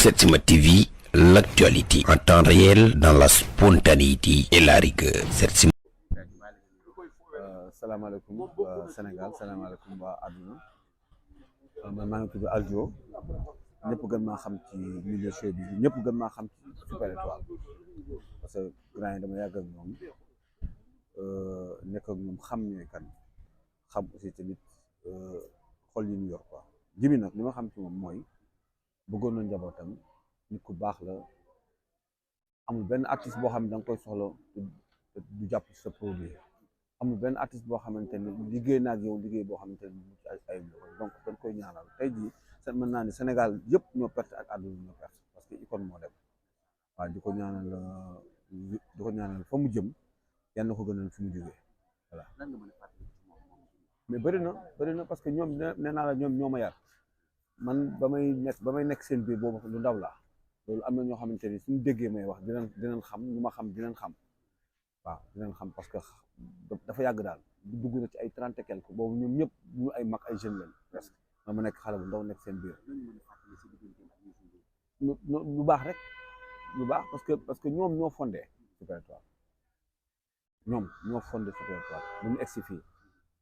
Setsima TV, l'actualité en temps réel dans la spontanéité et la rigueur. Setsima. Salaamaaleykum Sénégal salaamaaleykum waa àdduna man maa ngi tudd Aljo ñëpp gën maa xam ci milieu show bi ñëpp gën maa xam ci Super Étoile parce que grand yi dama yàgg ak ñoom nekk ak ñoom xam ñooy kan xam aussi tamit xol yi ñu yor quoi Jimi nag li ma xam ci moom mooy bëggoon na njabootam nit ku baax la amul benn artiste boo xam ne da nga koy soxla du jàpp ci sa produit. amul benn artiste boo xamante ni liggéey na ak yow liggéey boo xamante ni mu ci ay donc dañ koy ñaanal tey jii mën naa ni Sénégal yëpp ñoo perte ak àdduna ñoo perte parce que icône moo dem waaw di ko ñaanal fa mu jëm yal na ko gënal fi mu jógee voilà. mais bëri na parce que ñoom nee naa la ñoom ñoo ma yar man ba may nekk seen biir boobu lu ndaw laa loolu am na ñoo xamante ni suñu déggee may wax dinañ xam ñu ma xam dinañ xam. waaw dinañ xam parce que dafa yàgg daal dugg na ci ay 30 et quelque boobu ñoom ñëpp ñu ay mag ay jeunes lañ presque man ma nekk xale bu ndaw nekk seen biir lu baax rek lu baax parce que ñoom ñoo fondé Super Étoile ñoo fondé Super Étoile ba mu egsi fii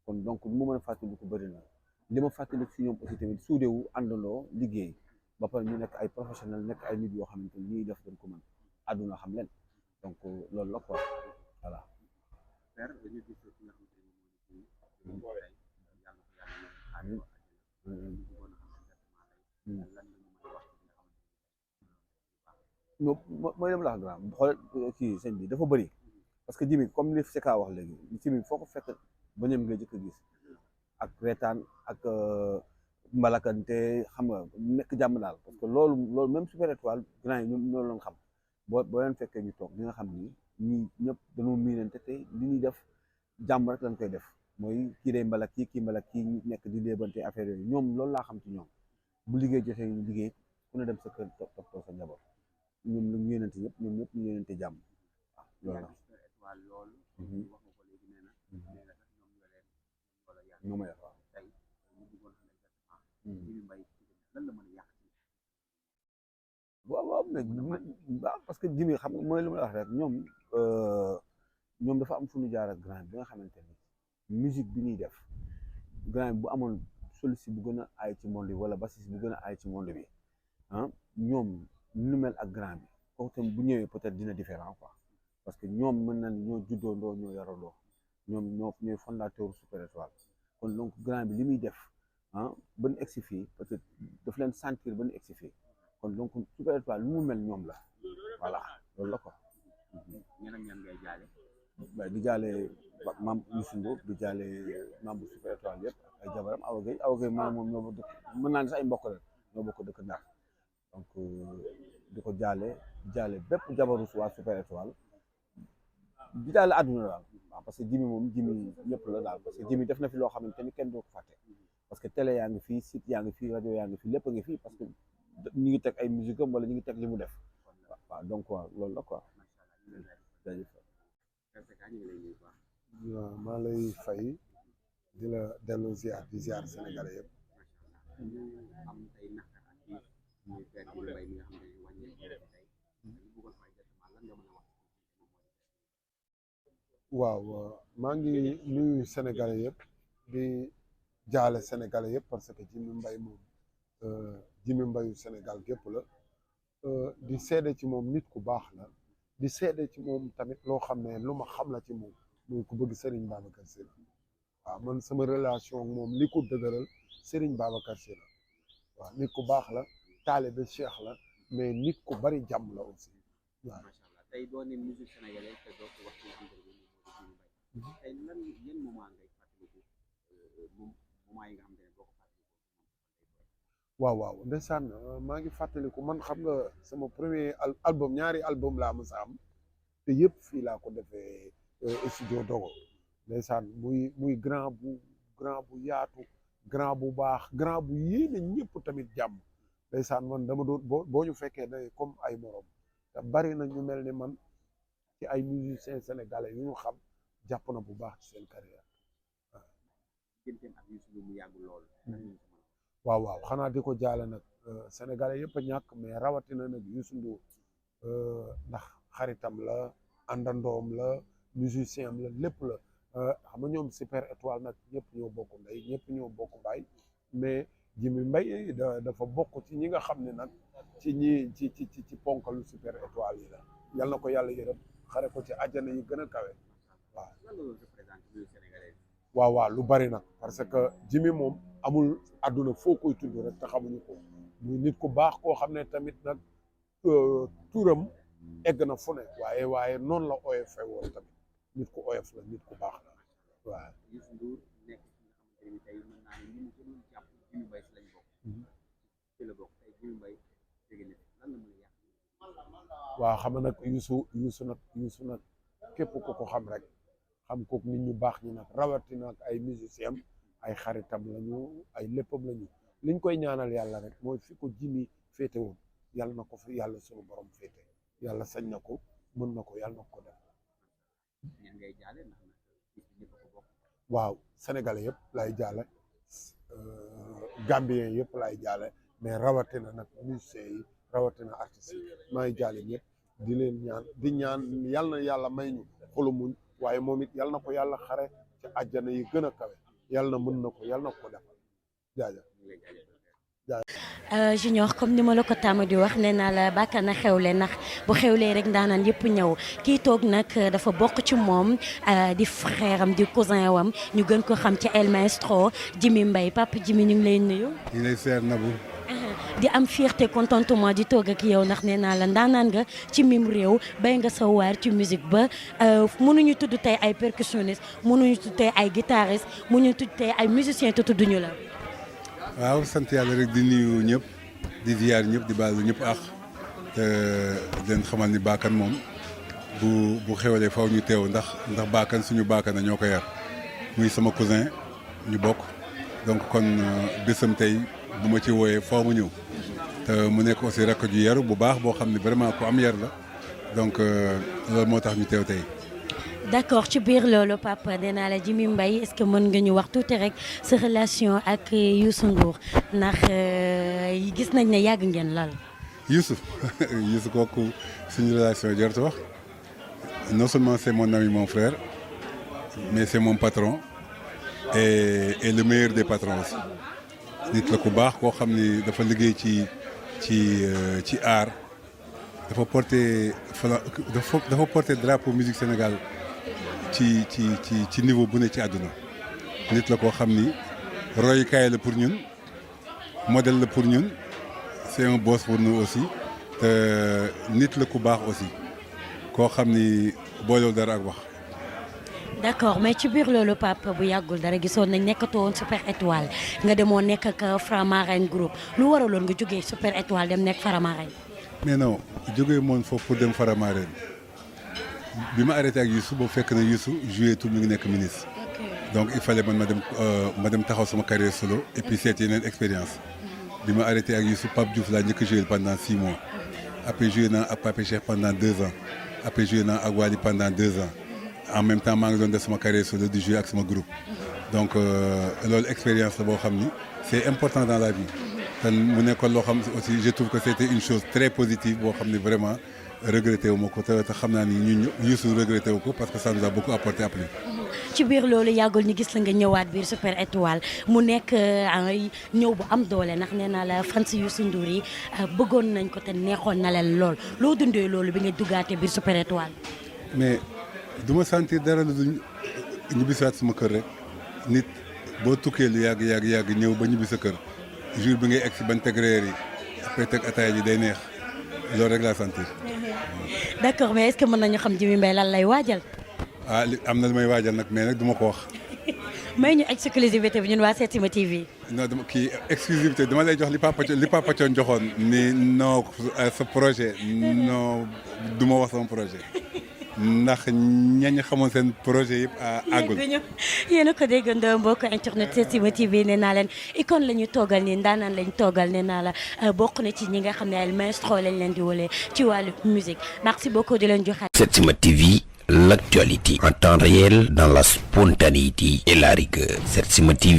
kon donc lu ma mën a fàttali ko bëri na li ma fàttali si ñoom aussi tamit suudewu àndandoo liggéey ba pare ñu nekk ay professionnel nekk ay nit yoo xamante ni ñuy def dañ ko mën àdduna xam leen donc loolu la quoi voilà. mooy dem la wax grand xool kii sëñ bi dafa bëri parce que Jimi comme li Seka wax léegi Jimi foo ko fekk bañam ngay jëkk a gis ak reetaan ak mbalakante xam nga nekk jàmm daal parce que loolu même Super Étoile grand yi ñoom ñoo leen xam boo leen fekkee ñu toog li nga xam ni ñii ñëpp dañoo miinante te li ñuy def jàmm rek lañ koy def mooy kii day mbalak kii mbalak kii ñu nekk di léebante affaire yooyu ñoom loolu laa xam ci ñoom bu liggéey jotee ñu liggéey ku ne dem sa kër toppatoo sa njaboot ñoom ñu yéenante ñëpp ñoom ñëpp ñu yéenante jàmm waaw loolu la ñoo ma yar waaw waaw parce que Jimi xam nga mooy li ma wax rek ñoom dafa am fu ñu jaar ak grand bi nga xamante ni musique bi ñuy def grand bu amoon soliste bu gën a aay ci monde bi wala bassiste bu gën a aay ci monde bi ñoom ñu mel ak grand bi kooku tam bu ñëwee peut-être dina différent quoi parce que ñoom mën na ñoo juddoondoo ñoo yarandoo ñoom ñooy fondateur Super Étoile kon donc grand bi li muy def ba ñu egsi fii peut-être daf leen sentir ba ñu egsi fii kon donc Super Étoile lu mu mel ñoom la voilà loolu la quoi. ñeneen ngay jaale. waaye di jaale maam Youssou Ndour di jaale membre Super Étoile yëpp ay jabaram Awa Gueye maanaam moom ñoo bokk mën naa ne sax ay mbokk la ñoo bokk dëkk Ndar donc di ko jaale bépp jabaru waa Super Étoile di jaale àdduna daal waaw parce que Jimi moom Jimi ñëpp la daal parce que Jimi def na fi loo xamante ni kenn doo ko fàtte parce que télé yaa ngi fii site yaa ngi fii rajo yaa ngi fii lépp a ngi fii parce que ñu ngi teg ay musique am wala ñu ngi teg li mu def waaw donc waaw loolu la quoi. waaw maa lay fay di la dellu ziar di ziar Sénégalais yëpp. waaw maa ngi nuyu Sénégalais yëpp di jaale Sénégalais yëpp parce que Jimi Mbaye moom Jimi Mbayu Sénégal gépp la di seede ci moom nit ku baax la di seede ci moom tamit loo xam ne lu ma xam la ci moom mooy ku bëgg Serigne Babacar Sy la waaw man sama relation ak moom li ko dëgëral Serigne Babacar Sy la waaw nit ku baax la taalibe Cheikh la mais nit ku bari jàmm la aussi waaw. tey doo ne musique sénégalaise te doo ko wax ci tey lan yan moment ngay fàttaliku moment yi nga xam ne boo ko fàttaliku. waaw ndeysaan maa ngi fàttaliku man xam nga sama premier album ñaari album laa mës a am te yëpp fii laa ko defee studio Dogo ndeysaan muy grand bu yaatu grand bu baax grand bu yéene ñëpp tamit jàmm ndeysaan man dama doon boo ñu fekkee day comme ay morom te bari na ñu mel ni man ci ay musiciens sénégalais yu ñu xam jàpp na bu baax ci seen carrière waaw. waaw xanaa di ko jaale nag Sénégalais yëpp a ñàkk mais rawatina nag Youssou Ndour ndax xaritam la àndandoom la musicien am la lépp la xam nga ñoom Super Étoile nag ñëpp ñoo bokk ndey ñëpp ñoo bokk baay mais Jimi Mbaye dafa bokk ci ñi nga xam ne nag ci ponkalu Super Étoile yi la yal na ko yàlla yërëm xare ko ci àjjana yi gën a kawe waaw lu bari nag parce que Jimi moom amul àdduna foo koy tudd rek te xamuñu ko muy nit ku baax koo xam ne tamit nag turam egg na fu ne waaye noonu la oyofee woon tamit nit ku oyof la nit ku baax la waaw. Youssou Ndour nekk ci nga xamante ne tey mën naa ne ñi mu gënoon jàpp Jimi Mbaye si lañ bokk. ci la bokk tey Jimi Mbaye jóge na lan la mën a yàq. waaw xam nga nag Youssou nag képp ku ko xam rek xam ko nit ñu baax ñi nag rawatina ak ay musiciens ay xaritam lañu ay léppam lañu liñ koy ñaanal yàlla rek mooy fi ko Jimi féete woon yàlla na ko fi yàlla sunu borom féete yàlla sañ na ko mën na ko yàlla na ko def. waaw sénégalais yëpp lay jaale gambien yëpp lay jaale mais rawatina nag musiciens yi rawatina artistes yi maa ngi jaale ñëpp di leen ñaan yàlla na yàlla may ñu xolu muñ waaye moom it yàlla na ko yàlla xare ci àjjana yi gën a kawe yàlla na mën na ko yàlla na ko defal jaajëf. Junior comme ni ma la ko tàmm di wax nee naa la bàkka na xewle ndax bu xewlee rek ndaanaan yëpp ñëw kii toog nag dafa bokk ci moom di frère am di cousin wam ñu gën ko xam ci El Maestro Jimi Mbaye Papa Jimi ñu ngi lay nuyu. ñu lay seer Nabou. di am fierté contentement di toog ak yow ndax nee naa la ndaanaan nga ci mim réew bay nga sa waar ci musique ba mënuñu tudd tey ay percussionniste mënuñu tudd tey ay guitariste mënuñu tudd tey ay musicien te tudduñu la. waaw sant yàlla rek di nuyu ñëpp di ziar ñëpp di baalu ñëpp ak te leen xamal ni baakan moom bu xewalee faw ñu teew ndax baakan suñu baakan na ñoo ko yar muy sama cousin ñu bokk donc kon bésam tey bu ma ci wooyee faw mu ñëw te mu nekk aussi rakk ju yaru bu baax boo xam ne vraiment ku am yar la donc loolu moo tax ñu teew tey. d'accord ci biir loolu papa nee naa la Jimi Mbaye est-ce que mën nga ñu wax tuuti rek sa relation ak Youssou Ndour ndax gis nañ ne yàgg ngeen lal. Youssou kooku suñu relation jaratu wax non seulement c'est mon ami mon frère mais c'est mon patron et le meilleur des patrons aussi nit la ku baax koo xam ni dafa liggéey ci art dafa porter drapeau musique Sénégal ci niveau bu ne ci àdduna nit la koo xam ni royukaay la pour ñun modèle la pour ñun c'est un boss pour nous aussi te nit la ku baax aussi koo xam ni boolewul dara ak wax. d'accord mais ci biir loolu papa bu yàggul dara gisoon nañ nekkatoo woon Super Étoile nga demoo nekk ak Faramareen groupe lu waraloon nga jógee Super Étoile dem nekk Faramareen. mais non jógee moon foofu pour dem Faramareen bi ma arrêté ak Youssou boobu fekk na Youssou joué tout mi ngi nekk ministre. donc il fallait man ma dem taxaw sama carrière solo et puis c'est yeneen expérience. bi ma arrêté ak Youssou Pape Diouf laa njëkk a joué pendant 6 mois après joué naa ak Pape Cheikh pendant 2 ans après joué naa ak Wally pendant 2 ans en même temps maa ngi doon def sama carrière solo di joué ak sama groupe. donc loolu expérience la boo xam ni c'est important dans la vie. te mu nekkoon loo xam aussi je trouve que c'était une chose très positive boo xam ne vraiment regretté wu ma ko te xam naa ni ñun Youssou regretté wu ko parce que ça nous a beaucoup apporté après. ci biir loolu yàggul ñu gis la nga ñëwaat biir Super Étoile mu nekk ñëw bu am doole ndax nee naa la fans Youssou Ndour yi bëggoon nañ ko te neexoon na leen lool loo dundee loolu bi nga duggaatee biir Super Étoile. mais du ma sentir dara lu dul ñibbisiwaat sama kër rek nit boo tukkee lu yàgg ñëw ba ñibbi sa kër jour bi ngay egg si ban teg reer yi après teg ataaya ji day neex loolu rek laa sentir. d'accord mais est-ce que mën nañu xam Jimi Mbaye lan lay waajal. am na lu may waajal nag mais nag du ma ko wax. may ñu exclusivité bi ñun waa Setsima TV. non dama kii exclusivité dama lay jox li Papa Thione joxoon ni non sa projet non du ma wax sama projet ndax ñañ xamoon seen projet yëpp àggul. yéen a ko déggandoo mbokk internet Setsima TV nee naa leen icône la ñu toogal nii ndaanaan lañ toogal nee naa la bokk na ci ñi nga xam ne ay maestro lañ leen di woolee ci wàllu musique merci beaucoup di leen joxaat. Setsima TV, l'actualité en temps réel dans la spontanéité et la rigueur. Setsima TV.